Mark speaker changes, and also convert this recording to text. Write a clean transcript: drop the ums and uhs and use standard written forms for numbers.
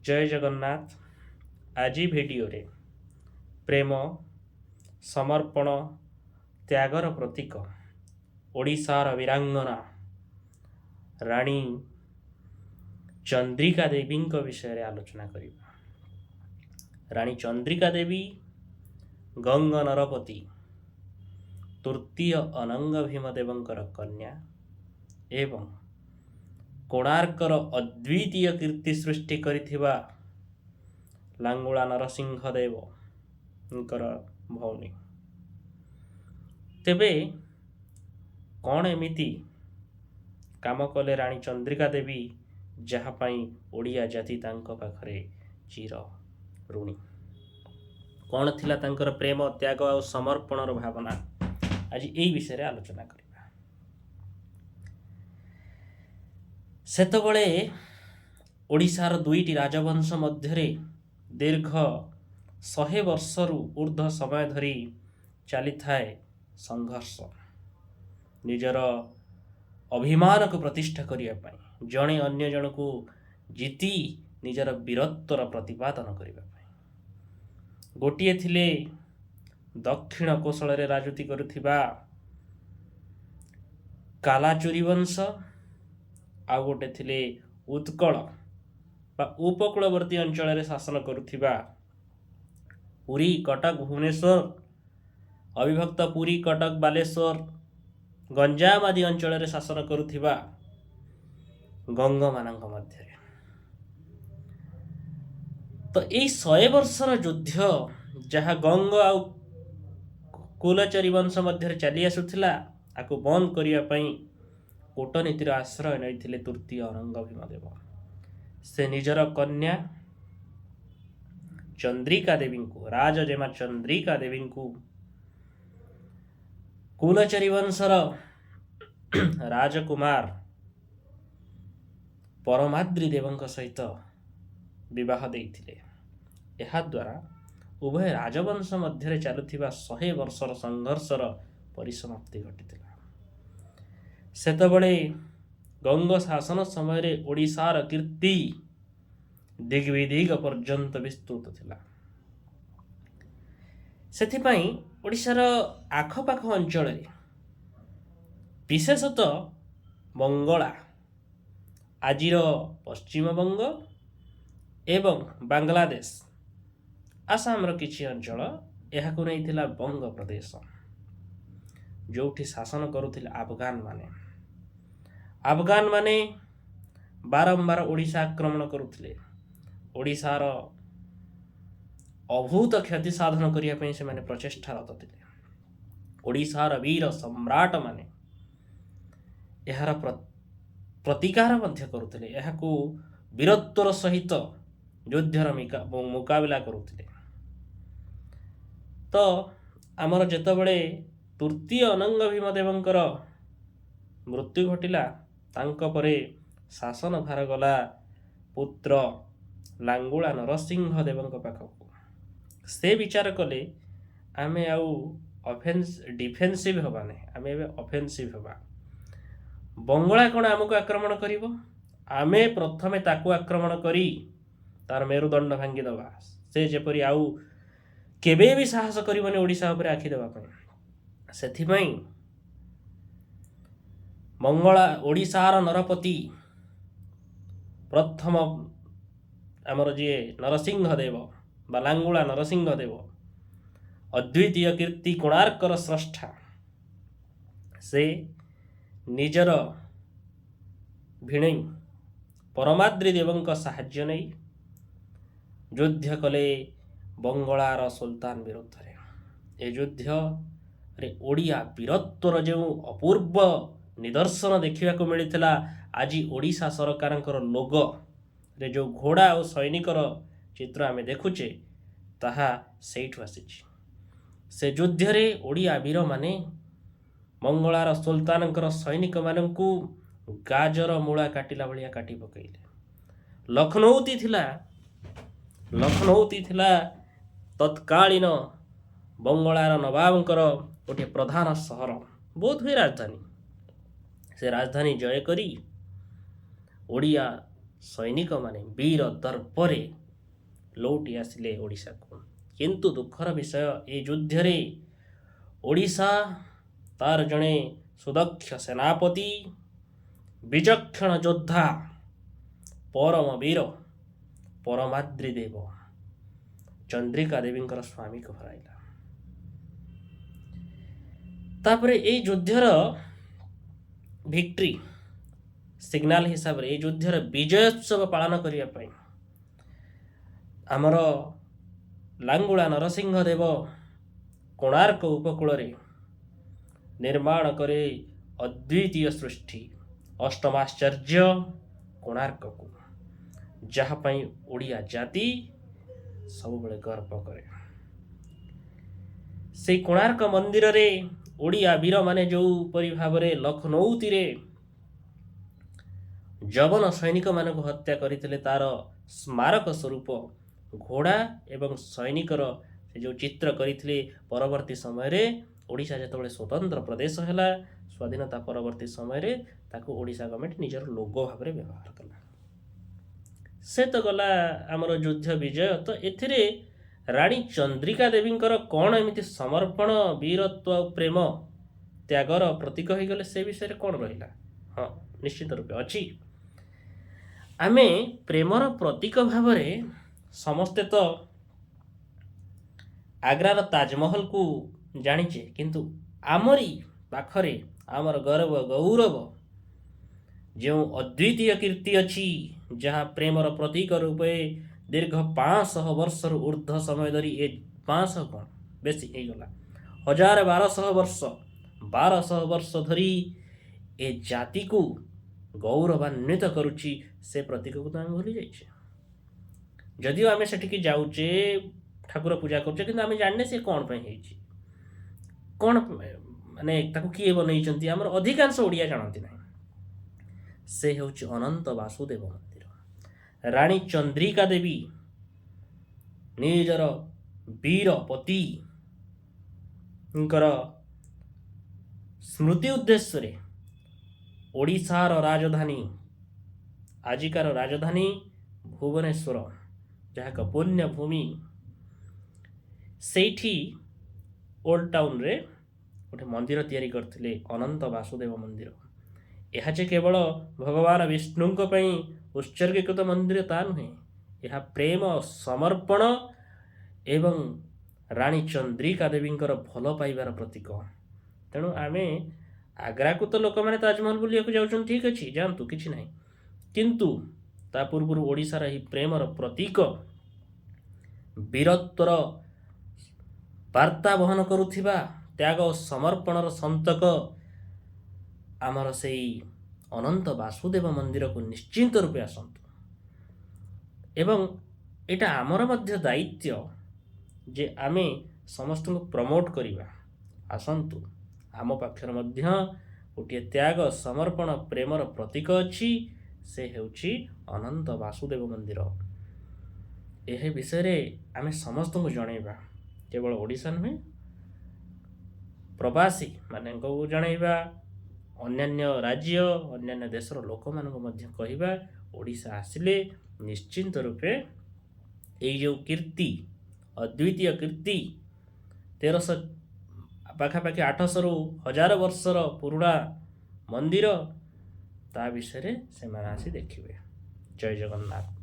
Speaker 1: ଜୟ ଜଗନ୍ନାଥ। ଆଜି ଭିଡ଼ିଓରେ ପ୍ରେମ, ସମର୍ପଣ, ତ୍ୟାଗର ପ୍ରତୀକ ଓଡ଼ିଶାର ବୀରାଙ୍ଗନା ରାଣୀ ଚନ୍ଦ୍ରିକା ଦେବୀଙ୍କ ବିଷୟରେ ଆଲୋଚନା କରିବା। ରାଣୀ ଚନ୍ଦ୍ରିକା ଦେବୀ ଗଙ୍ଗ ନରପତି ତୃତୀୟ ଅନଙ୍ଗ ଭୀମଦେବଙ୍କର କନ୍ୟା ଏବଂ କୋଣାର୍କର ଅଦ୍ୱିତୀୟ କୀର୍ତ୍ତି ସୃଷ୍ଟି କରିଥିବା ଲାଙ୍ଗୁଳା ନରସିଂହ ଦେବଙ୍କର ଭଉଣୀ। ତେବେ କ'ଣ ଏମିତି କାମ କଲେ ରାଣୀ ଚନ୍ଦ୍ରିକା ଦେବୀ, ଯାହା ପାଇଁ ଓଡ଼ିଆ ଜାତି ତାଙ୍କ ପାଖରେ ଚିର ଋଣୀ? କ'ଣ ଥିଲା ତାଙ୍କର ପ୍ରେମ, ତ୍ୟାଗ ଆଉ ସମର୍ପଣର ଭାବନା? ଆଜି ଏଇ ବିଷୟରେ ଆଲୋଚନା କରିବା। ସେତେବେଳେ ଓଡ଼ିଶାର ଦୁଇଟି ରାଜବଂଶ ମଧ୍ୟରେ ଦୀର୍ଘ 100 ବର୍ଷରୁ ଉର୍ଦ୍ଧ୍ୱ ସମୟ ଧରି ଚାଲିଥାଏ ସଂଘର୍ଷ, ନିଜର ଅଭିମାନକୁ ପ୍ରତିଷ୍ଠା କରିବା ପାଇଁ, ଜଣେ ଅନ୍ୟ ଜଣକୁ ଜିତି ନିଜର ବୀରତ୍ୱର ପ୍ରତିପାଦନ କରିବା ପାଇଁ। ଗୋଟିଏ ଥିଲେ ଦକ୍ଷିଣ କୋଶଳରେ ରାଜୁତି କରୁଥିବା କାଲାଚୁରୀ ବଂଶ, ଆଉ ଗୋଟେ ଥିଲେ ଉତ୍କଳ ବା ଉପକୂଳବର୍ତ୍ତୀ ଅଞ୍ଚଳରେ ଶାସନ କରୁଥିବା ପୁରୀ, କଟକ, ଭୁବନେଶ୍ୱର, ଅବିଭକ୍ତ ପୁରୀ, କଟକ, ବାଲେଶ୍ୱର, ଗଞ୍ଜାମ ଆଦି ଅଞ୍ଚଳରେ ଶାସନ କରୁଥିବା ଗଙ୍ଗମାନଙ୍କ ମଧ୍ୟରେ। ତ ଏଇ 100 ବର୍ଷର ଯୁଦ୍ଧ ଯାହା ଗଙ୍ଗ ଆଉ କୁଲଚରୀ ବଂଶ ମଧ୍ୟରେ ଚାଲି ଆସୁଥିଲା, ଆକୁ ବନ୍ଦ କରିବା ପାଇଁ କୂଟନୀତିର ଆଶ୍ରୟ ନେଇଥିଲେ ତୃତୀୟ ଅନଙ୍ଗ ଭୀମଦେବ। ସେ ନିଜର କନ୍ୟା ଚନ୍ଦ୍ରିକା ଦେବୀଙ୍କୁ, ରାଜଜେମା ଚନ୍ଦ୍ରିକା ଦେବୀଙ୍କୁ କୁଲଚରୀ ବଂଶର ରାଜକୁମାର ପରମାଦ୍ରି ଦେବଙ୍କ ସହିତ ବିବାହ ଦେଇଥିଲେ। ଏହାଦ୍ୱାରା ଉଭୟ ରାଜବଂଶ ମଧ୍ୟରେ ଚାଲୁଥିବା 100 ବର୍ଷର ସଂଘର୍ଷର ପରିସମାପ୍ତି ଘଟିଥିଲା। ସେତେବେଳେ ଗଙ୍ଗ ଶାସନ ସମୟରେ ଓଡ଼ିଶାର କୀର୍ତ୍ତି ଦିଗ୍ବିଦିଗ ପର୍ଯ୍ୟନ୍ତ ବିସ୍ତୃତ ଥିଲା। ସେଥିପାଇଁ ଓଡ଼ିଶାର ଆଖପାଖ ଅଞ୍ଚଳରେ, ବିଶେଷତଃ ବଙ୍ଗଳା, ଆଜିର ପଶ୍ଚିମବଙ୍ଗ ଏବଂ ବାଂଲାଦେଶ, ଆସାମର କିଛି ଅଞ୍ଚଳ, ଏହାକୁ ନେଇଥିଲା ବଙ୍ଗ ପ୍ରଦେଶ, ଯେଉଁଠି ଶାସନ କରୁଥିଲେ ଆଫଗାନ ମାନେ। ଆଫଗାନ ମାନେ ବାରମ୍ବାର ଓଡ଼ିଶା ଆକ୍ରମଣ କରୁଥିଲେ। ଓଡ଼ିଶାର ଅଭୂତ କ୍ଷତି ସାଧନ କରିବା ପାଇଁ ସେମାନେ ପ୍ରଚେଷ୍ଟାରତ ଥିଲେ। ଓଡ଼ିଶାର ବୀର ସମ୍ରାଟମାନେ ଏହାର ପ୍ରତିକାର ମଧ୍ୟ କରୁଥିଲେ, ଏହାକୁ ବୀରତ୍ୱର ସହିତ ଯୁଦ୍ଧର ମୁକାବିଲା କରୁଥିଲେ। ତ ଆମର ଯେତେବେଳେ ତୃତୀୟ ଅନଙ୍ଗ ଭୀମଦେବଙ୍କର ମୃତ୍ୟୁ ଘଟିଲା, ତାଙ୍କ ପରେ ଶାସନ ଭାର ଗଲା ପୁତ୍ର ଲାଙ୍ଗୁଳା ନରସିଂହ ଦେବଙ୍କ ପାଖକୁ। ସେ ବିଚାର କଲେ, ଆମେ ଆଉ ଡିଫେନ୍ସିଭ୍ ହେବା ନାହିଁ, ଆମେ ଏବେ ଅଫେନ୍ସିଭ୍ ହେବା। ବଙ୍ଗଳା କ'ଣ ଆମକୁ ଆକ୍ରମଣ କରିବ? ଆମେ ପ୍ରଥମେ ତାକୁ ଆକ୍ରମଣ କରି ତାର ମେରୁଦଣ୍ଡ ଭାଙ୍ଗିଦେବା, ସେ ଯେପରି ଆଉ କେବେ ବି ସାହସ କରିବନି ଓଡ଼ିଶା ଉପରେ ଆଖି ଦେବା ପାଇଁ। ସେଥିପାଇଁ ମଙ୍ଗଳା ଓଡ଼ିଶାର ନରପତି ପ୍ରଥମ ଆମର ଯିଏ ନରସିଂହ ଦେବ ବା ଲାଙ୍ଗୁଳା ନରସିଂହ ଦେବ, ଅଦ୍ୱିତୀୟ କୀର୍ତ୍ତି କୋଣାର୍କର ସ୍ରଷ୍ଟା, ସେ ନିଜର ଭିଣେଇ ପରମାଦ୍ରି ଦେବଙ୍କ ସାହାଯ୍ୟ ନେଇ ଯୁଦ୍ଧ କଲେ ବଙ୍ଗଳାର ସୁଲତାନ ବିରୁଦ୍ଧରେ। ଏ ଯୁଦ୍ଧରେ ଓଡ଼ିଆ ବୀରତ୍ୱର ଯେଉଁ ଅପୂର୍ବ ନିଦର୍ଶନ ଦେଖିବାକୁ ମିଳିଥିଲା, ଆଜି ଓଡ଼ିଶା ସରକାରଙ୍କର ଲୋଗରେ ଯେଉଁ ଘୋଡ଼ା ଆଉ ସୈନିକର ଚିତ୍ର ଆମେ ଦେଖୁଛେ, ତାହା ସେଇଠୁ ଆସିଛି। ସେ ଯୁଦ୍ଧରେ ଓଡ଼ିଆ ବୀରମାନେ ବଙ୍ଗଳାର ସୁଲତାନଙ୍କର ସୈନିକମାନଙ୍କୁ ଗାଜର ମୂଳା କାଟିଲା ଭଳିଆ କାଟି ପକାଇଲେ। ଲକ୍ଷ୍ନୌତି ଥିଲା ତତ୍କାଳୀନ ବଙ୍ଗଳାର ନବାବଙ୍କର ଗୋଟିଏ ପ୍ରଧାନ ସହର, ବୋଧହୁଏ ରାଜଧାନୀ। ସେ ରାଜଧାନୀ ଜୟ କରି ଓଡ଼ିଆ ସୈନିକମାନେ ବୀର ଦର୍ପରେ ଲଉଟି ଆସିଲେ ଓଡ଼ିଶାକୁ। କିନ୍ତୁ ଦୁଃଖର ବିଷୟ, ଏ ଯୁଦ୍ଧରେ ଓଡ଼ିଶା ତାର ଜଣେ ସୁଦକ୍ଷ ସେନାପତି, ବିଚକ୍ଷଣ ଯୋଦ୍ଧା, ପରମ ବୀର ପରମାଦ୍ରି ଦେବ ଚନ୍ଦ୍ରିକା ଦେବୀଙ୍କର ସ୍ୱାମୀକୁ ହରାଇଲା। ତାପରେ ଏଇ ଯୁଦ୍ଧର ଭିକ୍ଟ୍ରି ସିଗ୍ନାଲ ହିସାବରେ, ଏଇ ଯୁଦ୍ଧର ବିଜୟୋତ୍ସବ ପାଳନ କରିବା ପାଇଁ ଆମର ଲାଙ୍ଗୁଳା ନରସିଂହ ଦେବ କୋଣାର୍କ ଉପକୂଳରେ ନିର୍ମାଣ କରେ ଅଦ୍ୱିତୀୟ ସୃଷ୍ଟି, ଅଷ୍ଟମାଶ୍ଚର୍ଯ୍ୟ କୋଣାର୍କକୁ, ଯାହା ପାଇଁ ଓଡ଼ିଆ ଜାତି ସବୁବେଳେ ଗର୍ବ କରେ। ସେଇ କୋଣାର୍କ ମନ୍ଦିରରେ ଓଡ଼ିଆ ବୀରମାନେ ଯେଉଁପରି ଭାବରେ ଲକ୍ଷ୍ନୌତିରେ ଯବନ ସୈନିକମାନଙ୍କୁ ହତ୍ୟା କରିଥିଲେ, ତାର ସ୍ମାରକ ସ୍ୱରୂପ ଘୋଡ଼ା ଏବଂ ସୈନିକର ସେ ଯେଉଁ ଚିତ୍ର କରିଥିଲେ, ପରବର୍ତ୍ତୀ ସମୟରେ ଓଡ଼ିଶା ଯେତେବେଳେ ସ୍ୱତନ୍ତ୍ର ପ୍ରଦେଶ ହେଲା, ସ୍ୱାଧୀନତା ପରବର୍ତ୍ତୀ ସମୟରେ ତାକୁ ଓଡ଼ିଶା ଗଭର୍ଣ୍ଣମେଣ୍ଟ ନିଜର ଲୋଗୋ ଭାବରେ ବ୍ୟବହାର କଲା। ସେ ତ ଗଲା ଆମର ଯୁଦ୍ଧ ବିଜୟ। ତ ଏଥିରେ ରାଣୀ ଚନ୍ଦ୍ରିକା ଦେବୀଙ୍କର କ'ଣ ଏମିତି ସମର୍ପଣ, ବୀରତ୍ୱ ଆଉ ପ୍ରେମ ତ୍ୟାଗର ପ୍ରତୀକ ହେଇଗଲେ, ସେ ବିଷୟରେ କ'ଣ ରହିଲା? ହଁ, ନିଶ୍ଚିତ ରୂପେ ଅଛି। ଆମେ ପ୍ରେମର ପ୍ରତୀକ ଭାବରେ ସମସ୍ତେ ତ ଆଗ୍ରାର ତାଜମହଲକୁ ଜାଣିଛେ, କିନ୍ତୁ ଆମରି ପାଖରେ ଆମର ଗର୍ବ ଗୌରବ ଯେଉଁ ଅଦ୍ୱିତୀୟ କୀର୍ତ୍ତି ଅଛି, ଯାହା ପ୍ରେମର ପ୍ରତୀକ ରୂପେ ଦୀର୍ଘ 500 ବର୍ଷରୁ ଉର୍ଦ୍ଧ୍ୱ ସମୟ ଧରି, ଏ 500 କ'ଣ, ବେଶୀ ହେଇଗଲା, 1200 ବର୍ଷ, 1200 ବର୍ଷ ଧରି ଏ ଜାତିକୁ ଗୌରବାନ୍ୱିତ କରୁଛି, ସେ ପ୍ରତୀକକୁ ତ ଆମେ ଭୁଲି ଯାଇଛେ। ଯଦିଓ ଆମେ ସେଠିକି ଯାଉଛେ, ଠାକୁର ପୂଜା କରୁଛେ, କିନ୍ତୁ ଆମେ ଜାଣିନେ ସେ କ'ଣ ପାଇଁ ହେଇଛି, କ'ଣ ମାନେ ତାକୁ କିଏ ବନେଇଛନ୍ତି। ଆମର ଅଧିକାଂଶ ଓଡ଼ିଆ ଜାଣନ୍ତି ନାହିଁ। ସେ ହେଉଛି ଅନନ୍ତ ବାସୁଦେବ ମନ୍ଦିର। ରାଣୀ ଚନ୍ଦ୍ରିକା ଦେବୀ ନିଜର ବୀର ପତିଙ୍କର ସ୍ମୃତି ଉଦ୍ଦେଶ୍ୟରେ ଓଡ଼ିଶାର ରାଜଧାନୀ, ଆଜିକାର ରାଜଧାନୀ ଭୁବନେଶ୍ୱର, ଯାହା ଏକ ପୁଣ୍ୟଭୂମି, ସେଇଠି ଓଲ୍ଡ ଟାଉନରେ ଗୋଟେ ମନ୍ଦିର ତିଆରି କରିଥିଲେ, ଅନନ୍ତ ବାସୁଦେବ ମନ୍ଦିର। ଏହା ଯେ କେବଳ ଭଗବାନ ବିଷ୍ଣୁଙ୍କ ପାଇଁ ଉତ୍ସର୍ଗୀକୃତ ମନ୍ଦିର ତା ନୁହେଁ, ଏହା ପ୍ରେମ, ସମର୍ପଣ ଏବଂ ରାଣୀ ଚନ୍ଦ୍ରିକା ଦେବୀଙ୍କର ଭଲ ପାଇବାର ପ୍ରତୀକ। ତେଣୁ ଆମେ ଆଗ୍ରାକୁ ତ ଲୋକମାନେ ତାଜମହଲ ବୁଲିବାକୁ ଯାଉଛନ୍ତି, ଠିକ୍ ଅଛି, ଯାଆନ୍ତୁ, କିଛି ନାହିଁ, କିନ୍ତୁ ତା ପୂର୍ବରୁ ଓଡ଼ିଶାର ଏହି ପ୍ରେମର ପ୍ରତୀକ, ବୀରତ୍ୱର ବାର୍ତ୍ତା ବହନ କରୁଥିବା ତ୍ୟାଗ ଓ ସମର୍ପଣର ସନ୍ତକ ଆମର ସେଇ ଅନନ୍ତ ବାସୁଦେବ ମନ୍ଦିରକୁ ନିଶ୍ଚିନ୍ତ ରୂପେ ଆସନ୍ତୁ। ଏବଂ ଏଇଟା ଆମର ମଧ୍ୟ ଦାୟିତ୍ୱ ଯେ ଆମେ ସମସ୍ତଙ୍କୁ ପ୍ରମୋଟ କରିବା। ଆସନ୍ତୁ, ଆମ ପାଖରେ ମଧ୍ୟ ଗୋଟିଏ ତ୍ୟାଗ, ସମର୍ପଣ, ପ୍ରେମର ପ୍ରତୀକ ଅଛି, ସେ ହେଉଛି ଅନନ୍ତ ବାସୁଦେବ ମନ୍ଦିର। ଏହି ବିଷୟରେ ଆମେ ସମସ୍ତଙ୍କୁ ଜଣେଇବା, କେବଳ ଓଡ଼ିଶା ନୁହେଁ, ପ୍ରବାସୀ ମାନଙ୍କୁ ଜଣେଇବା, ଅନ୍ୟାନ୍ୟ ରାଜ୍ୟ, ଅନ୍ୟାନ୍ୟ ଦେଶର ଲୋକମାନଙ୍କୁ ମଧ୍ୟ କହିବା, ଓଡ଼ିଶା ଆସିଲେ ନିଶ୍ଚିନ୍ତ ରୂପେ ଏଇ ଯେଉଁ କୀର୍ତ୍ତି, ଅଦ୍ୱିତୀୟ କୀର୍ତ୍ତି, 1300 ପାଖାପାଖି 800ରୁ 1000 ବର୍ଷର ପୁରୁଣା ମନ୍ଦିର, ତା ବିଷୟରେ ସେମାନେ ଆସି ଦେଖିବେ। ଜୟ ଜଗନ୍ନାଥ।